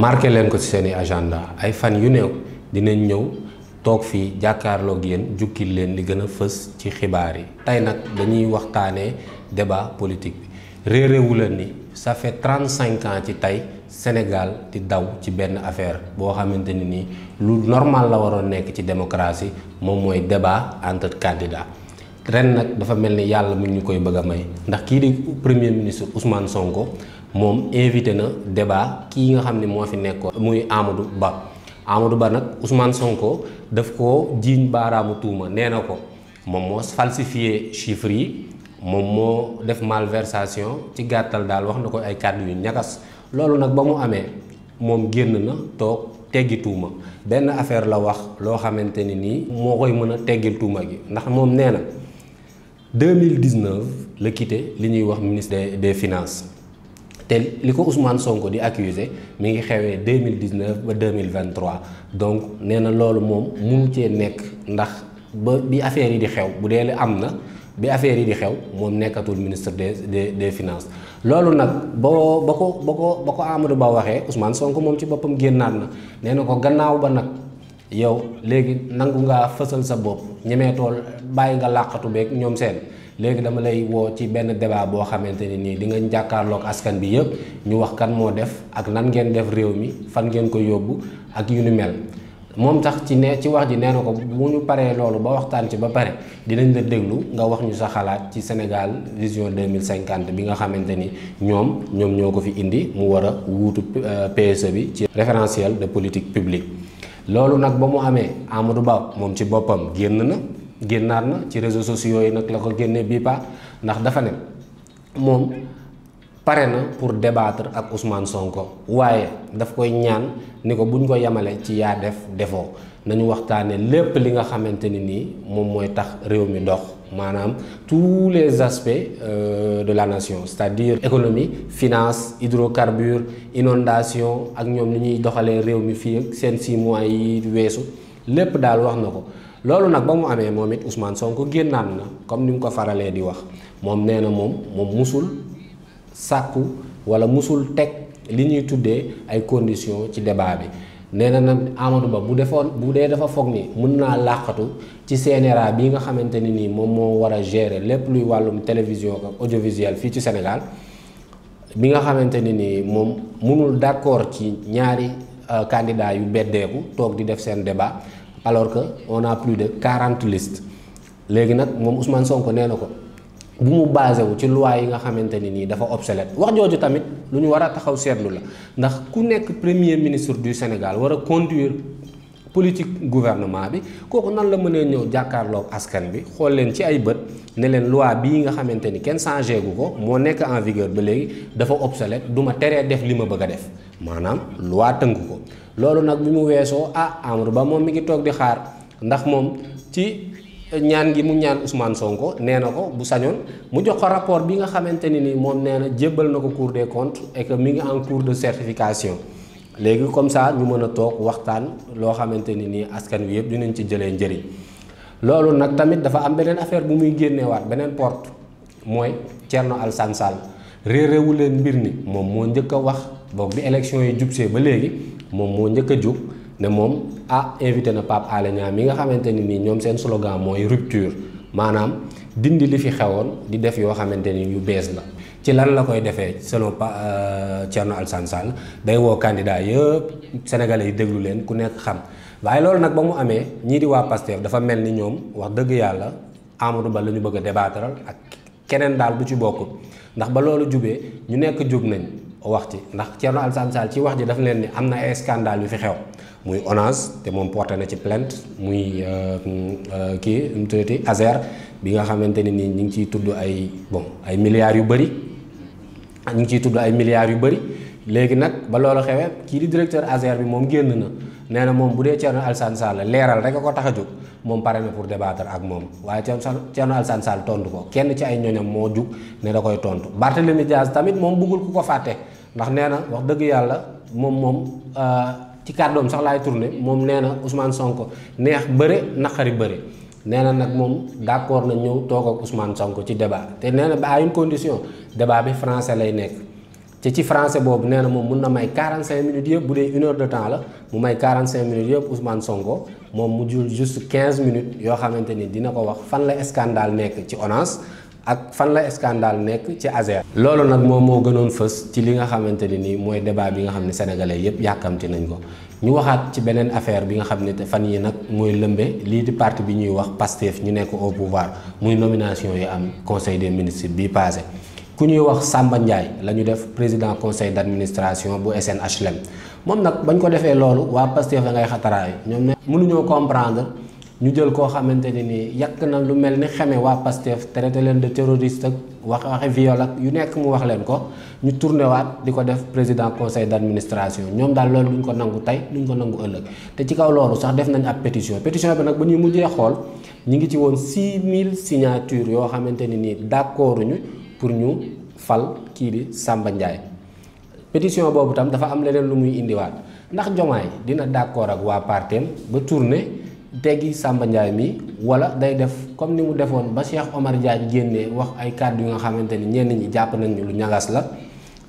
marqué leen ko ci seeni agenda ay fan yu néew dinañ ñëw toog fii jàkkaarloog yéen jukkil leen li gën a fës ci xibaar yi. tey nag dañuy waxtaanee débat politique bi réeréewu leen ni ça fait 35 ans ci tey Sénégal di daw ci benn affaire boo xamante ni nii lu normal la waroon nekk ci démocratie moom mooy débat entre candidats. ren nag dafa mel ni yàlla mu ñu koy bëgg a may ndax kii di premier ministre Ousmane Sonko moom invité na débat kii nga xam ne moo fi nekkoon muy Amadou Ba. Amadou Ba nag Ousmane Sonko daf ko jiiñ baaraamu tuuma nee na ko moom moo falsifié chiffres yi moom moo def malversation ci gàttal daal wax na ko ay kàddu yu ñagas. loolu nag ba mu amee moom génn na toog teggi tuuma benn affaire la wax loo xamante ni nii moo koy mën a teggil tuuma gi ndax moom nee na 2019 la quitté li ñuy wax ministre des finances te li ko Ousmane Sonko di accusé mi ngi xewee 2019 ba 2023 donc nee na loolu moom munu cee nekk ndax ba bi affaire yi di xew bu dee li am na bi affaire yi di xew moom nekkatul ministre des finances. loolu nag ba ko Amadou Ba waxee Ousmane Sonko moom ci boppam génnaat na nee na ko gannaaw ba nag yow léegi nangu ngaa fësal sa bopp ñemeetool bàyyi nga làqatu beeg ñoom seen léegi dama lay woo ci benn débat boo xamante ni nii di nga jàkkaarloog askan bi yëpp ñu wax kan moo def ak nan ngeen def réew mi fan ngeen ko yóbbu ak yu ni mel. moom tax ci wax ji nee na ko bu ñu paree loolu ba waxtaan ci ba pare dinañ la déglu nga wax ñu sa xalaat ci Sénégal vision 2050 bi nga xamante ni ñoom ñoo ko fi indi mu war a wuutu PSE bi ci référentiel de politique publique. loolu nag ba mu amee Amadou Ba moom ci boppam génnaat na ci réseaux sociaux yi nag la ko génnee bii pa ndax dafa ne moom pare na pour débattre ak Ousmane Sonko waaye daf koy ñaan ni ko buñ ko yemale ci yaa def defoo nañu waxtaane lépp li nga xamante ni nii moom mooy tax réew mi dox maanaam tous les aspects de la nation c'est-à-dire économie finance hydrocarbures inondation ak ñoom ni ñuy doxalee réew mi fii ak seen 6 mois yi weesu lépp daal wax na ko. loolu nag ba mu amee moom it Ousmane Sonko génnaat na comme ni mu ko faralee di wax moom nee na moom musul sàkku wala musul teg li ñuy tuddee ay conditions ci débat bi. nee na nag Amadou Ba bu dee dafa foog ni mën naa làqatu ci CNRA bi nga xamante ni nii moom moo war a gérer lépp luy wàllum télévision ak audiovisuel fii ci Sénégal bi nga xamante ni nii moom mënul d'accord ci ñaari candidats yu beddeeku toog di def seen débat alors que on a plus de 40 listes léegi nag moom Ousmane Sonko nee na ko bu mu basé wu ci loi yi nga xamante ni nii dafa obsolète wax jooju tamit lu ñu war a taxaw seetlu la ndax ku nekk premier ministre du Sénégal war a conduire politique gouvernement bi kooku nan la mënee ñëw jàkkaarloog askan bi xool leen ci ay bët ne leen loi bii nga xamante ni kenn changé gu ko moo nekk en vigueur ba léegi dafa obsolète du ma teree def li ma bëgg a def maanaam loi tënk ko. loolu nag bi mu weesoo Amadou Ba moom mi ngi toog di xaar ndax moom ci ñaan gi mu ñaan Ousmane Sonko nee na ko bu sañoon mu jox ko rapport bi nga xamante ni nii moom nee na jébbal na ko Cour des comptes et que mi ngi en cours de certification léegi comme ça ñu mën a toog waxtaan loo xamante ni nii askan wi yëpp dinañ ci jëlee njëriñ. loolu nag tamit dafa am beneen affaire bu muy génneewaat beneen porte mooy Thierno Alassane Sall réeréewu leen mbir ni moom moo njëkk a wax boog bi élection yi jubsee ba léegi moom moo njëkk a jug ne moom invité na Pape Alé Niang mi nga xamante ni nii ñoom seen slogan mooy rupture maanaam dindi li fi xewoon di def yoo xamante ni yu bees la. ci lan la koy defee selon Thierno Alassane Sall day woo candidat yëpp sénégalais yi déglu leen ku nekk xam waaye loolu nag ba mu amee ñii di waa Pastef dafa mel ni ñoom wax dëgg yàlla Amadou Ba la ñu bëgg a débattre ak keneen daal bu ci bokkul ndax ba loolu jubee ñu nekk jub nañ wax ci ndax Thierno Alassane Sall ci wax ji dafa leen ni am na ay scandale yu fi xew muy ONAS te moom porté na ci plainte muy kii mu tuddati Azer bi nga xamante ni nii ñu ngi ciy tudd ay milliards yu bëri ñu ngi ciy tudd ay milliards yu bëri léegi nag ba loolu xewee kii di directeur Azer bi moom génn na nee na moom bu dee Thierno Alassane Sall leeral rek a ko tax a jóg moom pare na pour débattre ak moom waaye Thierno Alassane Sall tontu ko kenn ci ay ñoñam moo jug ne da koy tontu Barthélémy Dias tamit moom bëggul ku ko fàtte ndax nee na wax dëgg yàlla moom ci kàddoom sax laay tourné moom nee na Ousmane Sonko neex bëre naqari bëre nee na nag moom d'accord na ñëw toog ak Ousmane Sonko ci débat te nee na ba à une condition débat bi français lay nekk ci français boobu nee na moom mun na may 45 minutes yëpp bu dee 1 heure de temps la mu may 45 minutes yëpp Ousmane Sonko moom mu jul juste 15 minutes yoo xamante ni dina ko wax fan la scandale nekk ci ONAS ak fan la scandale nekk ci ASER. loolu nag moom moo gënoon fës ci li nga xamante ni nii mooy débat bi nga xam ne sénégalais yëpp yàkkamti nañ ko. ñu waxaat ci beneen affaire bi nga xam ne fan yi nag mooy lëmbe lii di parti bi ñuy wax PASTEF ñu nekk au pouvoir muy nomination yi am conseil des ministres bii passé ku ñuy wax Samba Ndiaye la ñu def président conseil d'administration bu SNHLM moom nag bañ ko defee loolu waa PASTEF da ngay xataraay ñoom ne mënuñoo comprendre ñu jël koo xamante ne nii yàq na lu mel ni xeme waa PASTEF traité leen de terroriste ak waxe viol ak yu nekk mu wax leen ko ñu tourné waat di ko def président conseil d'administration ñoom daal loolu duñ ko nangu tey duñ ko nangu ëllëg te ci kaw loolu sax def nañ ab pétition bi nag ba ñuy mujjee xool ñi ngi ci woon 6000 signatures yoo xamante ni nii d'accorduñu pour ñu fal kii di Samba Ndiaye pétition boobu tam dafa am leneen lu muy indiwaat ndax Diomaye dina d'accord ak waa partem ba tourné teggi Samba Ndiaye mi wala day def comme ni mu defoon ba Cheikh Omar Diagne génnee wax ay kàddu yu nga xamante ni ñenn ñi jàpp nañ lu ñagas la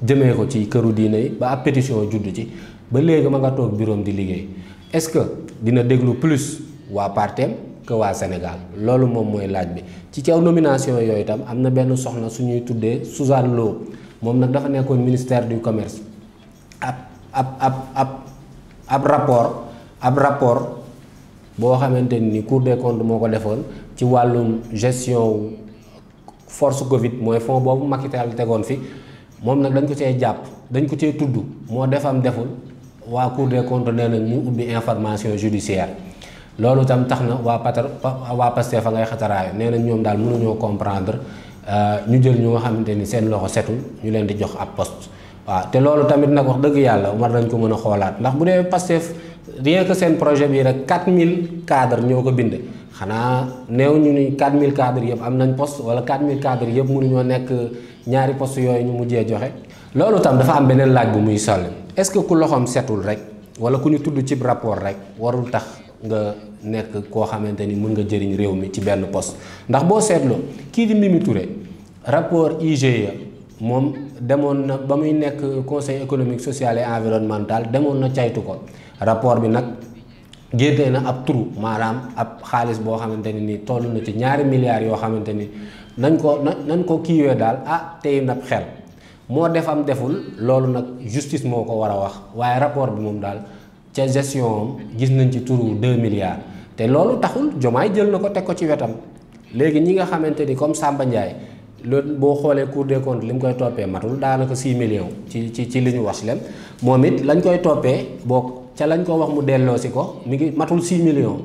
jëmee ko ci këru diine yi ba ab pétition judd ci ba léegi ma nga toog bureau di liggéey est-ce que dina déglu plus waa partem que waa Sénégal loolu moom mooy laaj bi. ci kaw nomination yooyu itam am na benn soxna suñuy tuddee Suzanne Lo moom nag dafa nekkoon ministère du commerce ab rapport boo xamante ni Cour des comptes moo ko defoon ci wàllum gestion force Covid mooy fonds boobu Macky Sall tegoon fi moom nag dañ ko cee jàpp dañ ko cee tudd moo defam deful waa Cour des comptes nee nañ ñu ubbi information judiciaire loolu itam tax na waa Pastef fa ngay xataraayu nee nañ ñoom daal mënuñoo comprendre ñu jël ñu nga xamante ni seen loxo setul ñu leen di jox ab poste waaw te loolu tamit nag wax dëgg yàlla war nañ ko mën a xoolaat ndax bu dee Pastef rien que seen projet bi rek 4000 cadres ñoo ko bind xanaa néew ñu ni 4000 cadres yëpp am nañ poste wala 4000 cadres yëpp mënuñoo nekk ñaari poste yooyu ñu mujjee joxe. loolu tam dafa am beneen laaj bu muy sàll est-ce que ku loxoom setul rek wala ku ñu tudd ci rapport rek warul tax nga nekk koo xamante ni mën nga jëriñ réew mi ci benn poste ndax boo seetloo kii di Mimi Touré rapport IGE moom demoon na ba muy nekk conseil économique social et environnemental demoon na caytu ko. rapport bi nag génnee na ab trou maanaam ab xaalis boo xamante ne ni toll na ci 2 milliards yoo xamante ni nañ ko kiiwee daal tey nag xel moo defam deful loolu nag justice moo ko war a wax waaye rapport bi moom daal ca gestion am gis nañ ci trou 2 milliards te loolu taxul Diomaye jël na ko teg ko ci wetam léegi ñi nga xamante ni comme Samba Ndiaye loolu boo xoolee Cour des comptes li mu koy toppee matul daanaka 6 millions ci li ñu wax leen moom it lañ koy toppee boo ca lañ ko wax mu delloosi ko mi ngi matul 6 millions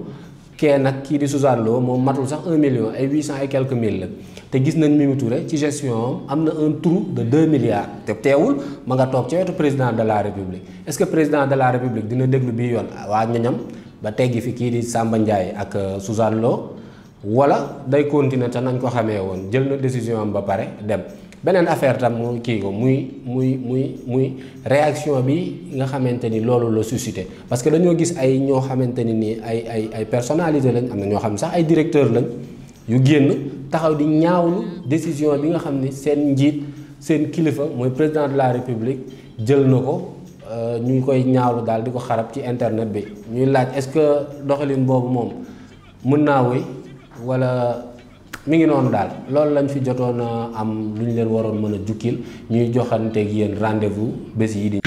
kee nag kii di Suzanne Lo moom matul sax 1 million ay 800 et quelques mille la te gis nañ Mimi Touré ci gestion am na un trou de 2 milliards te teewul ma nga toog ci wetu président de la république est-ce que président de la république dina déglu bii yoon waa ñoñam ba teggi fi kii di Samba Ndiaye ak Suzanne Lo wala day continuer te nañ ko xamee woon jël na décision am ba pare dem. beneen affaire tam mu kii ko muy réaction bi nga xamante ni loolu la suscité parce que dañoo gis ay ñoo xamante ni nii ay personnalité lañ am na ñoo xam ne sax ay directeur lañ yu génn taxaw di ñaawlu décision bi nga xam ni seen njiit seen kilifa mooy président de la république jël na ko ñu koy ñaawlu daal di ko xarab ci internet bi ñuy laaj est-ce que doxalin boobu moom mën naa wéy wala. mi ngi noonu daal loolu lañ fi jotoon am lu ñu leen waroon mën a jukkil ñuy joxanteeg yéen rendez-vous bés yi di